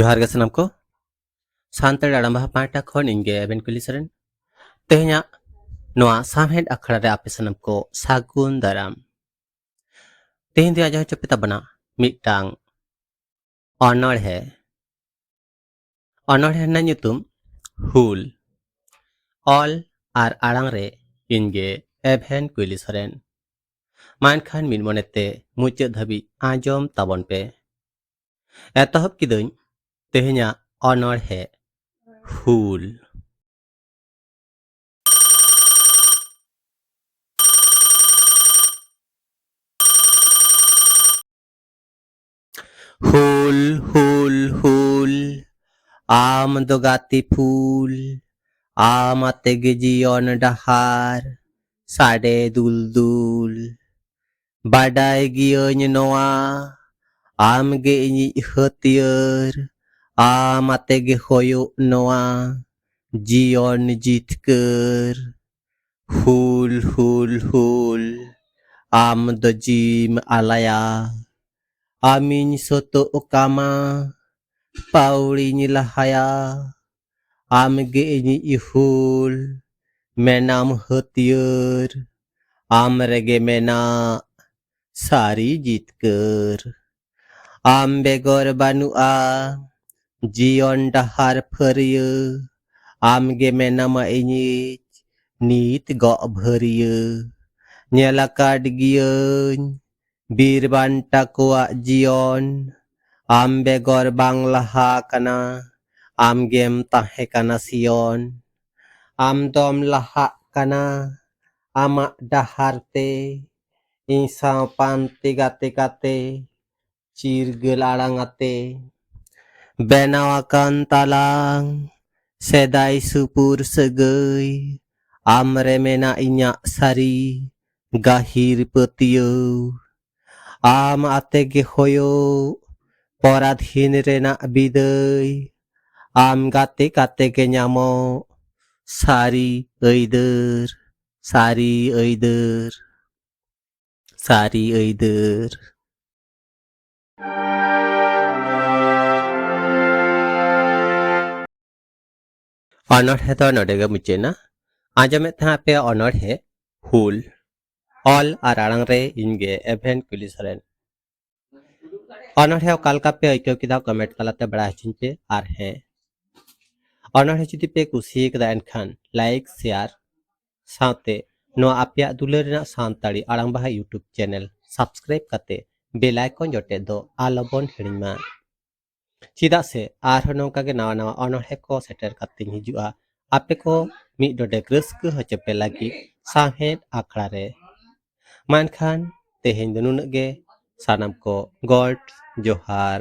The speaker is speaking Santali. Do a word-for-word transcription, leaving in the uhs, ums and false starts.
ᱡᱚᱦᱟᱨ ᱜᱮ ᱥᱟᱱᱟᱢ ᱠᱚ᱾ ᱥᱟᱱᱛᱟᱲᱤ ᱟᱲᱟᱝ ᱵᱟᱦᱟ ᱯᱟᱦᱴᱟ ᱠᱷᱚᱱ ᱤᱧ ᱜᱮ ᱮᱵᱷᱮᱱ ᱠᱩᱞᱤ ᱥᱚᱨᱮᱱ᱾ ᱛᱮᱦᱮᱧᱟᱜ ᱱᱚᱣᱟ ᱥᱟᱶᱦᱮᱫ ᱟᱠᱷᱲᱟ ᱨᱮ ᱟᱯᱮ ᱥᱟᱱᱟᱢ ᱠᱚ ᱥᱟᱹᱜᱩᱱ ᱫᱟᱨᱟᱢ᱾ ᱛᱮᱦᱮᱧ ᱫᱚ ᱟᱸᱡᱚᱢ ᱦᱚᱪᱚ ᱯᱮ ᱛᱟᱵᱚᱱᱟ ᱢᱤᱫᱴᱟᱝ ᱚᱱᱚᱬᱦᱮ᱾ ᱚᱱᱚᱬᱦᱮ ᱨᱮᱱᱟᱜ ᱧᱩᱛᱩᱢ ᱦᱩᱞ᱾ ᱚᱞ ᱟᱨ ᱟᱲᱟᱝ ᱨᱮ ᱤᱧ ᱜᱮ ᱮᱵᱷᱮᱱ ᱠᱩᱭᱞᱤ ᱥᱚᱨᱮᱱ᱾ ᱢᱟ ᱮᱱᱠᱷᱟᱱ ᱢᱤᱫ ᱢᱚᱱᱮᱛᱮ ᱢᱩᱪᱟᱹᱫ ᱫᱷᱟᱹᱵᱤᱡ ᱟᱸᱡᱚᱢ ᱛᱟᱵᱚᱱ ᱯᱮ᱾ ᱮᱛᱚᱦᱚᱵ ᱠᱤᱫᱟᱹᱧ ᱛᱮᱦᱮᱧᱟᱜ ᱚᱱᱚᱬᱦᱮ ᱦᱩᱞ᱾ ᱦᱩᱞ, ᱦᱩᱞ, ᱦᱩᱞ, ᱟᱢ ᱫᱚ ᱜᱟᱛᱮ ᱯᱷᱩᱞ, ᱟᱢ ᱟᱛᱮ ᱜᱮ ᱡᱤᱭᱚᱱ ᱰᱟᱦᱟᱨ ᱥᱟᱰᱮ ᱫᱩᱞ ᱫᱩᱞ᱾ ᱵᱟᱰᱟᱭ ᱜᱤᱭᱟᱹᱧ ᱱᱚᱣᱟ, ᱟᱢ ᱜᱮ ᱤᱧᱤᱡ ᱦᱟᱹᱛᱭᱟᱹᱨ, ᱟᱢ ᱟᱛᱮ ᱜᱮ ᱦᱩᱭᱩᱜ ᱱᱚᱣᱟ ᱡᱤᱭᱚᱱ ᱡᱤᱛᱠᱟᱹᱨ᱾ ᱦᱩᱞ, ᱦᱩᱞ, ᱦᱩᱞ, ᱟᱢ ᱫᱚ ᱡᱤᱣᱤᱢ ᱟᱞᱟᱭᱟ, ᱟᱢᱤᱧ ᱥᱚᱛᱚᱜ ᱠᱟᱢᱟ, ᱯᱟᱹᱣᱲᱤᱧ ᱞᱟᱦᱟᱭᱟ᱾ ᱟᱢ ᱜᱮ ᱤᱧᱤᱡ ᱦᱩᱞ, ᱢᱮᱱᱟᱢ ᱦᱟᱹᱛᱭᱟᱹᱨ, ᱟᱢ ᱨᱮᱜᱮ ᱢᱮᱱᱟᱜ ᱥᱟᱹᱨᱤ ᱡᱤᱛᱠᱟᱹᱨ᱾ ᱟᱢ ᱵᱮᱜᱚᱨ ᱵᱟᱹᱱᱩᱜᱼᱟ ᱡᱤᱭᱚᱱ ᱰᱟᱦᱟᱨ ᱯᱷᱟᱹᱨᱭᱟᱹ, ᱟᱢ ᱜᱮ ᱢᱮᱱᱟᱢᱟ ᱤᱧᱤᱡ ᱱᱤᱛ ᱜᱚᱜ ᱵᱷᱟᱹᱨᱭᱟᱹ᱾ ᱧᱮᱞ ᱟᱠᱟᱫ ᱜᱤᱭᱟᱹᱧ ᱵᱤᱨ ᱵᱟᱱᱴᱟ ᱠᱚᱣᱟᱜ ᱡᱤᱭᱚᱱ, ᱟᱢ ᱵᱮᱜᱚᱨ ᱵᱟᱝ ᱞᱟᱦᱟ ᱠᱟᱱᱟ, ᱟᱢ ᱜᱮᱢ ᱛᱟᱦᱮᱸ ᱠᱟᱱᱟ ᱥᱤᱭᱚᱱ᱾ ᱟᱢ ᱫᱚᱢ ᱞᱟᱦᱟᱜ ᱠᱟᱱᱟ ᱟᱢᱟᱜ ᱰᱟᱦᱟᱨ ᱛᱮ, ᱤᱧ ᱥᱟᱶ ᱯᱟᱱᱛᱮ ᱜᱟᱛᱮ ᱠᱟᱛᱮ, ᱪᱤᱨᱜᱟᱹᱞ ᱟᱲᱟᱝ ᱟᱛᱮ᱾ ᱵᱮᱱᱟᱣ ᱟᱠᱟᱱ ᱛᱟᱞᱟᱝ ᱥᱮᱫᱟᱭ ᱥᱩᱯᱩᱨ ᱥᱟᱹᱜᱟᱹᱭ, ᱟᱢ ᱨᱮ ᱢᱮᱱᱟᱜ ᱤᱧᱟᱜ ᱥᱟᱹᱨᱤ ᱜᱟᱹᱦᱤᱨ ᱯᱟᱹᱛᱭᱟᱹᱣ᱾ ᱟᱢ ᱟᱛᱮ ᱜᱮ ᱦᱩᱭᱩᱜ ᱯᱚᱨᱟᱫᱷᱤᱱ ᱨᱮᱱᱟᱜ ᱵᱤᱫᱟᱹᱭ, ᱟᱢ ᱜᱟᱛᱮ ᱠᱟᱛᱮ ᱜᱮ ᱧᱟᱢᱚᱜ ᱥᱟᱹᱨᱤ ᱟᱹᱭᱫᱟᱹᱨ, ᱥᱟᱹᱨᱤ ᱟᱹᱭᱫᱟᱹᱨ, ᱥᱟᱹᱨᱤ ᱟᱹᱭᱫᱟᱹᱨ᱾ ᱚᱱᱚᱬᱦᱮ ᱫᱚ ᱱᱚᱰᱮ ᱜᱮ ᱢᱩᱪᱟᱹᱫ ᱮᱱᱟ᱾ ᱟᱸᱡᱚᱢᱮᱫ ᱛᱟᱦᱮᱸ ᱯᱮ ᱚᱱᱚᱬᱦᱮ ᱦᱩᱞ᱾ ᱚᱞ ᱟᱨ ᱟᱲᱟᱝ ᱨᱮ ᱤᱧ ᱜᱮ ᱮᱵᱷᱮᱱ ᱠᱩᱞᱤ ᱥᱚᱨᱮᱱ᱾ ᱚᱱᱚᱬᱦᱮ ᱚᱠᱟ ᱞᱮᱠᱟ ᱯᱮ ᱟᱹᱭᱠᱟᱹᱣ ᱠᱮᱫᱟ, ᱠᱚᱢᱮᱱᱴ ᱛᱟᱞᱟᱛᱮ ᱵᱟᱲᱟᱭ ᱦᱚᱪᱚᱧ ᱯᱮ᱾ ᱟᱨ ᱦᱮᱸ, ᱚᱱᱚᱬᱦᱮ ᱡᱩᱫᱤ ᱯᱮ ᱠᱩᱥᱤ ᱠᱟᱫᱟ, ᱮᱱᱠᱷᱟᱱ ᱞᱟᱭᱤᱠ, ᱥᱮᱭᱟᱨ ᱥᱟᱶᱛᱮ ᱱᱚᱣᱟ ᱟᱯᱮᱭᱟᱜ ᱫᱩᱞᱟᱹᱲ ᱨᱮᱱᱟᱜ ᱥᱟᱱᱛᱟᱲᱤ ᱟᱲᱟᱝ ᱵᱟᱦᱟ YouTube ᱪᱮᱱᱮᱞ ᱥᱟᱵᱥᱠᱨᱟᱭᱤᱵ ᱠᱟᱛᱮ ᱵᱮᱞ ᱟᱭᱠᱚᱱ ᱡᱚᱴᱮᱫ ᱫᱚ ᱟᱞᱚᱵᱚᱱ ᱦᱤᱲᱤᱧ ᱢᱟ᱾ ᱪᱮᱫᱟᱜ ᱥᱮ ᱟᱨᱦᱚᱸ ᱱᱚᱝᱠᱟ ᱜᱮ ᱱᱟᱣᱟ ᱱᱟᱣᱟ ᱚᱱᱚᱬᱦᱮ ᱠᱚ ᱥᱮᱴᱮᱨ ᱠᱟᱛᱮᱧ ᱦᱤᱡᱩᱜᱼᱟ, ᱟᱯᱮ ᱠᱚ ᱢᱤᱫ ᱰᱚᱸᱰᱮᱠ ᱨᱟᱹᱥᱠᱟᱹ ᱦᱚᱪᱚ ᱯᱮ ᱞᱟᱹᱜᱤᱫ ᱥᱟᱶᱦᱮᱫ ᱟᱠᱷᱲᱟ ᱨᱮ᱾ ᱢᱟ ᱮᱱᱠᱷᱟᱱ ᱛᱮᱦᱮᱧ ᱫᱚ ᱱᱩᱱᱟᱹᱜ ᱜᱮ᱾ ᱥᱟᱱᱟᱢ ᱠᱚ ᱜᱚᱰ ᱡᱚᱦᱟᱨ᱾